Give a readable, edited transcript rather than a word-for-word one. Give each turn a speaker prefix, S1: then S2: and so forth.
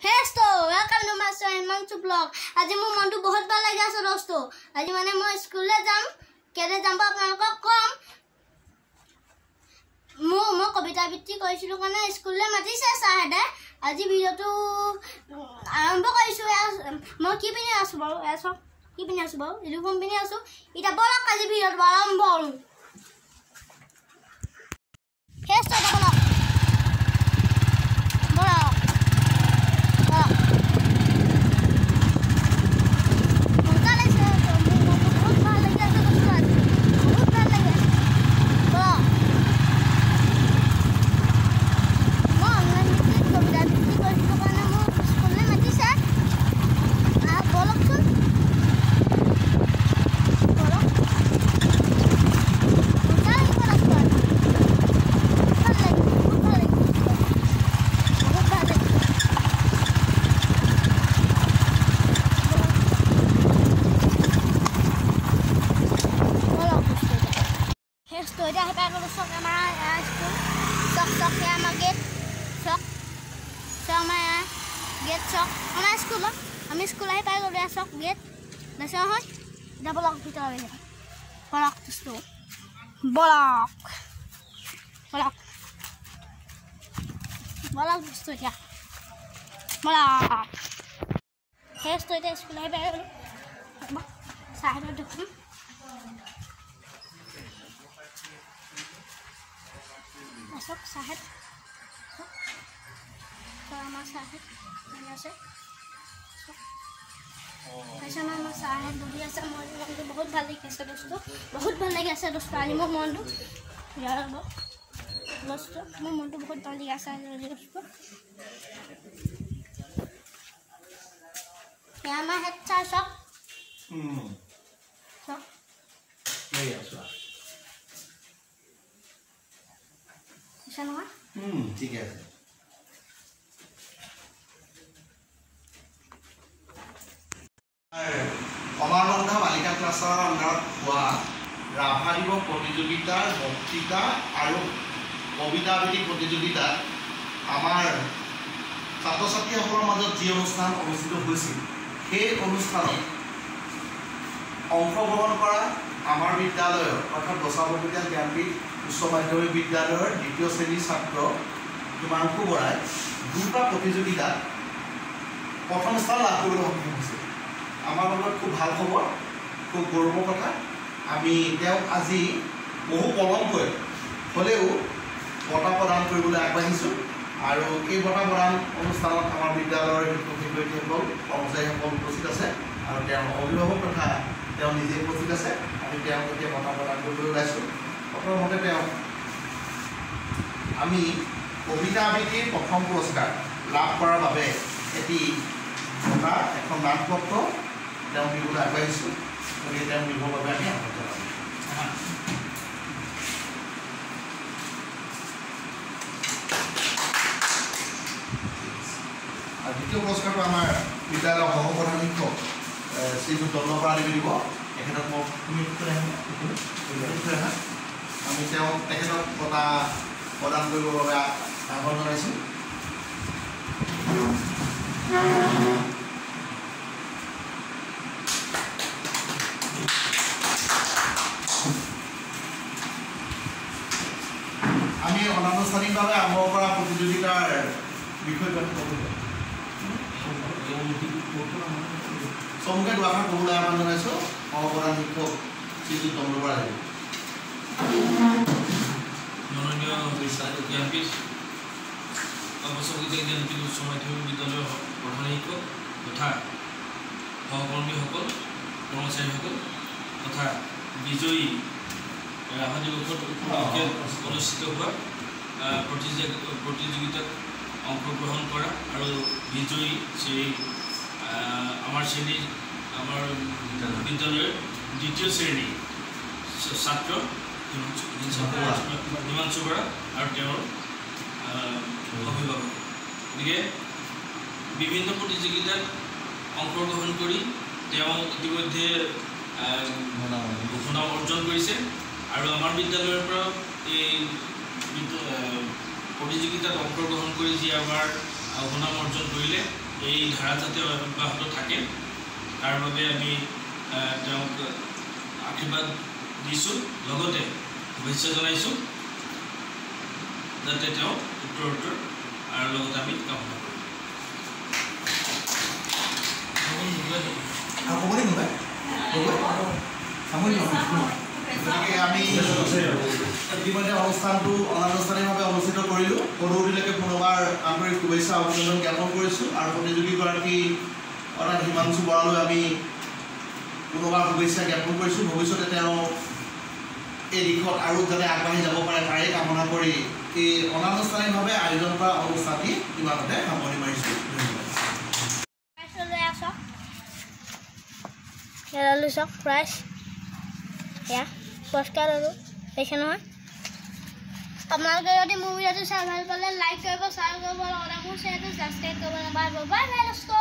S1: হেস্তো welcome to my channel Himanshu blog. আজি মোৰ মনটো বহুত ভাল লাগি আছে দোস্তো। আজি মানে মই স্কুললৈ যাম, কেলে যাম বা আপোনালোকক কম। মই কবিতা আবৃত্তি কৰিছিলোঁ কাৰণে স্কুললৈ মাতিছে ছাৰহঁতে। আজি ভিডিঅ'টো আৰম্ভ কৰিছোঁ। মই কি পিন্ধি আছোঁ বাৰু, এয়া চাওক কি পিন্ধি আছোঁ বাৰু, ইউনিফৰ্ম পিন্ধি আছোঁ। এতিয়া ব'লক আজি ভিডিঅ'টো আৰম্ভ কৰোঁ। হেস্তো ব'লক ব'লক ব'লক। মজা লাগিছে, বহুত ভাল লাগি আছে দোস্তো, আজি বহুত ভাল লাগি আছে। ব'লক। মই অনলাইন ভিত্তিত কবিতা আবৃত্তি কৰিছিলোঁ কাৰণে মোক স্কুললৈ মাতিছে। ব'লকচোন ব'লক, মজা লাগিব দোস্তো, আজি ভাল লাগিব, বহুত ভাল লাগিব, বহুত ভাল লাগিব। ব'লক দোস্তো। এতিয়া এতিয়া আহি পাই গ'লোঁ। চাওক আমাৰ এয়া স্কুল, চাওক চাওক এয়া আমাৰ গেট, চাওক চাওক আমাৰ এয়া গেট, চাওক আমাৰ স্কুলত। আমি স্কুল আহি পাই গ'লোঁ। এয়া চাওক গেট দেখিছে নহয়। এতিয়া ব'লক ভিতৰলৈ যাওঁ। ব'লক দোস্তো, ব'লক ব'লক ব'লক দোস্তো, এতিয়া ব'লক। সেই দোস্তো এতিয়া স্কুল আহি পাই গ'লোঁ। ছাৰহঁতক দেখোন চাওক, ছাৰহঁত চাওক, আমাৰ ছাৰহঁত বহি আছে। তাৰপিছত আমাৰ ছাৰহঁত বহি আছে। মোৰ মনটো বহুত ভাল লাগি আছে দোস্তো, বহুত ভাল লাগি আছে দোস্তো। আজি মোৰ মনটো ৰ'ব দোস্তো, মোৰ মনটো বহুত ভাল লাগি আছে আজি দোস্তো। এয়া আমাৰ হেড ছাৰ, চাওক চাওক দিছে নহয়।
S2: ঠিকে আছে। কমাৰবন্ধা বালিকা ক্লাছৰ আণ্ডাৰত হোৱা ৰাভা দিৱস প্ৰতিযোগিতাৰ বক্তৃতা আৰু কবিতা আবৃত্তি প্ৰতিযোগিতাত আমাৰ ছাত্ৰ ছাত্ৰীসকলৰ মাজত যি অনুষ্ঠান অনুষ্ঠিত হৈছিল, সেই অনুষ্ঠানত অংশগ্ৰহণ কৰা আমাৰ বিদ্যালয়ৰ অৰ্থাৎ বচাবকীয়া জ্ঞানপীঠ উচ্চ মাধ্যমিক বিদ্যালয়ৰ দ্বিতীয় শ্ৰেণীৰ ছাত্ৰ হিমাংশু বৰাই দুটা প্ৰতিযোগিতাত প্ৰথম স্থান লাভ কৰিবলৈ সক্ষম হৈছে। আমাৰ বাবে খুব ভাল খবৰ, খুব গৌৰৱৰ কথা। আমি তেওঁক আজি বহু পলমকৈ হ'লেও বঁটা প্ৰদান কৰিবলৈ আগবাঢ়িছোঁ। আৰু এই বঁটা প্ৰদান অনুষ্ঠানত আমাৰ বিদ্যালয়ৰ শিক্ষক শিক্ষয়িত্ৰীসকল, কৰ্মচাৰীসকল উপস্থিত আছে আৰু তেওঁৰ অভিভাৱক তথা তেওঁ নিজে উপস্থিত আছে। আমি তেওঁক এতিয়া বঁটা প্ৰদান কৰিবলৈ ওলাইছোঁ। প্ৰথমতে তেওঁক আমি কবিতা আবৃত্তিৰ প্ৰথম পুৰস্কাৰ লাভ কৰাৰ বাবে এটি বঁটা, এখন মানপত্ৰ তেওঁক দিবলৈ আগবাঢ়িছোঁ। গতিকে তেওঁক দিবৰ বাবে আমি আহ্বান জনালোঁ। আৰু দ্বিতীয় পুৰস্কাৰটো আমাৰ বিদ্যালয়ৰ সহপ্ৰধান শিক্ষক শ্ৰীযুত দণ্ডপৰা দেৱে দিব। তেখেতক মই তুমি আহা, আমি তেওঁক তেখেতক বঁটা প্ৰদান কৰিবৰ বাবে আহ্বান জনাইছোঁ। আমি অনানুষ্ঠানিকভাৱে আৰম্ভ কৰা প্ৰতিযোগিতাৰ বিষয়ে চমুকে দুআষাৰ ক'বলৈ আহ্বান জনাইছোঁ সহপ্ৰধান শিক্ষক শ্ৰীযুত চন্দ্ৰবৰা দেৱ।
S3: মাননীয় জ্ঞানপীঠ অৱসৰগীতা জ্ঞানপীঠ উচ্চ মাধ্যমিক বিদ্যালয়ৰ প্ৰধান শিক্ষক তথা সহকৰ্মীসকল, কৰ্মচাৰীসকল তথা বিজয়ী ৰাভা দিৱসত উপলক্ষে অনুষ্ঠিত হোৱা প্ৰতিযোগিতাত অংশগ্ৰহণ কৰা আৰু বিজয়ী শ্ৰী আমাৰ শ্ৰেণীৰ আমাৰ বিদ্যালয়ৰ দ্বিতীয় শ্ৰেণীৰ ছাত্ৰ হিমাংশু বৰা আৰু তেওঁৰ অভিভাৱক। গতিকে বিভিন্ন প্ৰতিযোগিতাত অংশগ্ৰহণ কৰি তেওঁ ইতিমধ্যে সুনাম অৰ্জন কৰিছে আৰু আমাৰ বিদ্যালয়ৰ পৰা এই প্ৰতিযোগিতাত অংশগ্ৰহণ কৰি যি আমাৰ সুনাম অৰ্জন কৰিলে। এই ধাৰা যাতে অব্যাহত থাকে তাৰ বাবে আমি তেওঁক আশীৰ্বাদ দিছোঁ, লগতে শুভেচ্ছা জনাইছোঁ যাতে তেওঁ উত্তৰোত্তৰ আৰু লগতে আমি কামনা কৰিম।
S2: গতিকে আমি ইতিমধ্যে অনুষ্ঠানটো অনানুষ্ঠানিকভাৱে অনুষ্ঠিত কৰিলোঁ। সদৌতিলৈকে পুনৰবাৰ আন্তৰিক শুভেচ্ছা অভিনন্দন জ্ঞাপন কৰিছোঁ আৰু প্ৰতিযোগীগৰাকী অৰ্থাৎ হিমাংশু বৰালৈ আমি পুনৰবাৰ শুভেচ্ছা জ্ঞাপন কৰিছোঁ। ভৱিষ্যতে তেওঁ এই দিশত আৰু যাতে আগবাঢ়ি যাব পাৰে তাৰে কামনা কৰি এই অনানুষ্ঠানিকভাৱে আয়োজন কৰা অনুষ্ঠানটি ইমানতে সামৰণি মাৰিছোঁ। ধন্যবাদ।
S1: প্ৰাইজ এয়া পুৰস্কাৰ আৰু পাইছে নহয়। আপোনালোকে যদি মোৰ ভিডিঅ'টো চাই ভাল পালে লাইক কৰিব, শ্বেয়াৰ কৰিব, লগতে মোৰ চেনেলটো ছাবস্ক্ৰাইব কৰিব নাপাহৰিব। বাই বাই দোস্ত।